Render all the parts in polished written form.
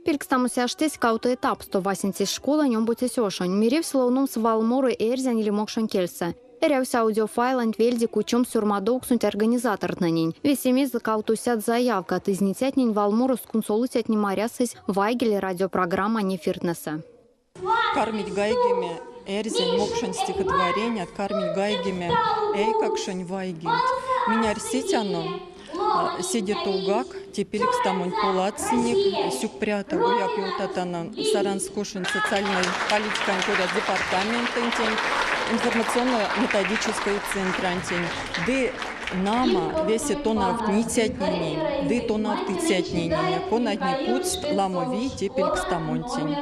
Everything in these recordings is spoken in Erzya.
Пелькстамось аштесь кавто этапсто: васенцесь школань, омбоцесь ошонь. Меревсь ловномс валморо эрзянь или мокшонь кельсэ. Эрявсь аудиофайланть вельде кучомс сёрмадовксонть организатортнэнень. Весемезэ кавтосядт заявкат. Изницятнень валморост кунсолыцятне марясызь «Вайгель» радиопрограммань эфиртнэсэ. Кармить гайгеме эрзянь, мокшонь стихотвореният, кармить гайгеме эйкакшонь вайгельть. Минь арсетяно, седе товгак те пелькстамонть поладсынек. Сюкпря тагояк ёвтатано Саранскошонь социальной политикань коряс департаментэнтень, информационно-методической центрантень ды, нама, весе тонавтницятненень ды тонавтыцятненень, конатне путсть ламо вий те пелькстамонтень.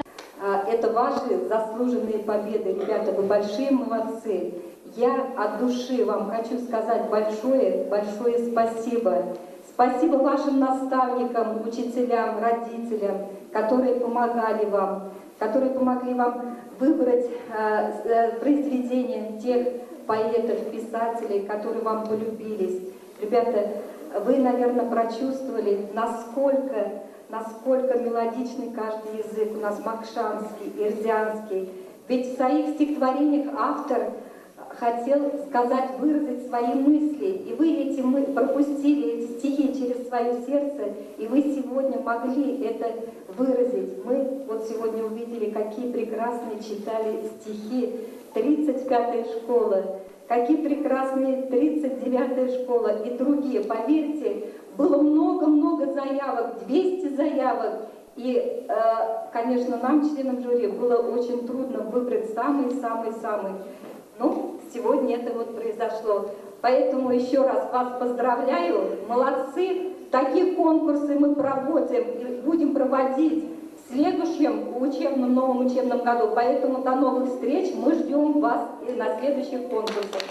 Это ваши заслуженные победы, ребята, вы большие молодцы. Я от души вам хочу сказать большое, большое спасибо. Спасибо вашим наставникам, учителям, родителям, которые помогали вам, которые помогли вам выбрать произведения тех поэтов, писателей, которые вам полюбились. Ребята, вы, наверное, прочувствовали, насколько, насколько мелодичный каждый язык у нас мокшанский, эрзянский. Ведь в своих стихотворениях автор хотел сказать, выразить свои мысли. И вы эти мы пропустили эти стихи через свое сердце, и вы сегодня могли это выразить. Мы вот сегодня увидели, какие прекрасные читали стихи 35-й школы, какие прекрасные 39-я школа и другие. Поверьте, было много-много заявок, 200 заявок. И, конечно, нам, членам жюри, было очень трудно выбрать самый-самый-самый. Ну, сегодня это вот произошло. Поэтому еще раз вас поздравляю. Молодцы! Такие конкурсы мы проводим и будем проводить в следующем учебном, новом учебном году. Поэтому до новых встреч. Мы ждем вас и на следующих конкурсах.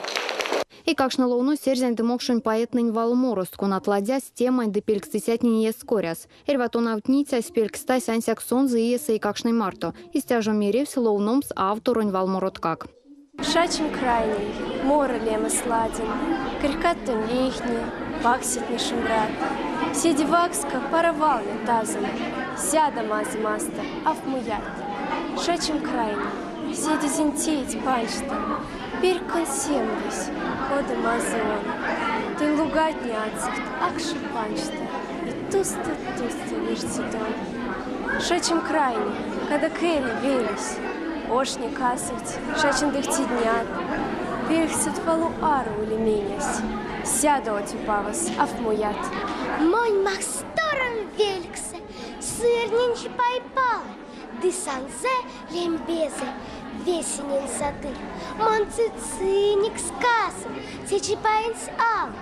Эйкакштне ловность эрзянь ды мокшонь поэтнэнь валморост, конат ладясть теманть ды пелькстыцятнень иест коряс. Эрьва тонавтницясь пелькстась ансяк сонзэ иесэ эйкакштнень марто. Истя жо меревсь ловномс авторонь валмороткак. Шачинь крайней, моро лемес ладинь, Перькат тонь лейтне, паксятне шумбрат. Седе вакска паро вал ёвтазан, Сядо мазый мастор, а муят. Шачинь крайней, седезень тейть панжт, Перькан сембесь, кода мазый он. Тонь лугатне ацавт, акши панжт, И тусто-тусто вирьсэ тон. Шачинь крайней, кадык эри велесь, Оштне касыть, шачиндевтить днят, Велькссэть валы ары улеменясь, Сядо од сюпавс а муят. Монь мастором велькссэ сырнень чипай палы, Ды сонзэ лембезэ весенень саты. Мон цицинекс касан те чипаенть ало,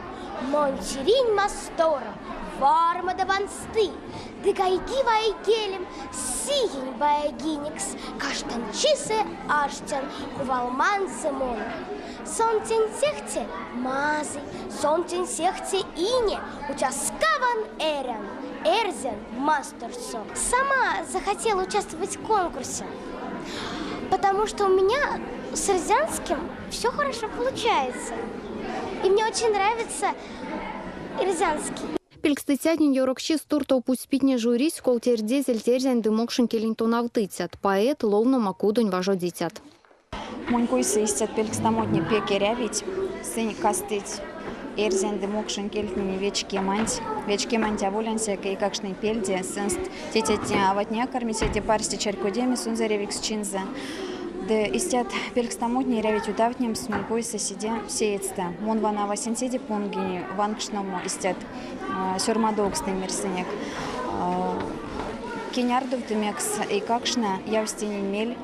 Монь тиринь мастором вармадо вансты, Ды гайги вайгелем сиянь баягинекс, Каштанчисэ аштян кувалманзо мон. Сон тень сехте мазый, сон тень сехте ине, Уцяскаван эрян эрзянь масторсо. Сама захотела участвовать в конкурсе, потому что у меня с эрзянским все хорошо получается. И мне очень нравится эрзянский. Пелькстыцятнень ёрокчист туртов путсь питне жюрись, ков тердезельть эрзянь ды мокшонь келень тонавтыцят, поэтт, ловнома кудонь важодицят. Монь койсэ истят пелькстамотне пек эрявить, сынь кастыть эрзянь ды мокшонь кельтнень вечкеманть, вечкеманть аволь ансяк эйкакштнень пельде, сынст тетятне-аватне кармить седе парсте чарькодеме сонзэ эрявиксчинзэ. Ды истят пелькстамотне эрявить ютавтнемс монь койсэ седе сеедьстэ. Мон вана васенцеде понгинь ванкшномо истят сёрмадовкстнэнь мерьсынек. Кенярдовтымекс эйкакштне явсть тенень мель.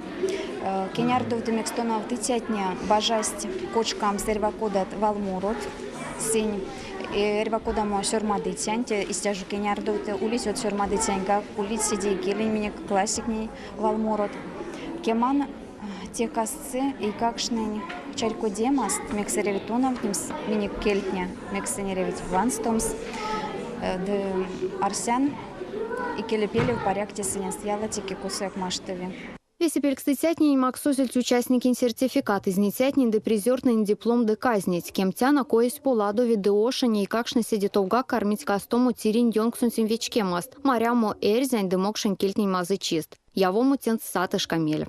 Кенярдовтымекс тонавтыцятне бажасть кочкамс эрьва кодат валморот. Сынь эрьва кодамо сёрмадыцянть, истя жо кенярдовты, улить од сёрмадыцяньгак, улить седе икелень минек классиктнень валморот. Кеман, те кассы эйкакштнень чарькодемаст, мекс эряви тонавтнемс минек кельтне, мекс сынь эрявить ванстомс. Ды арсян, икелепелев паряк те сыненст ялатеке косояк маштови. Весе пелькстыцятненень максозельть участникень сертификатт, изницятненень ды призёртнэнень дипломт ды казнеть. Кемтяно, коесь поладови ды ошонь эйкакштне седе товгак кармить кастомо тиринь ёнксонтень вечкемаст, марямо эрзянь ды мокшонь кельтнень мазычист, явомо тенст сатышка мель.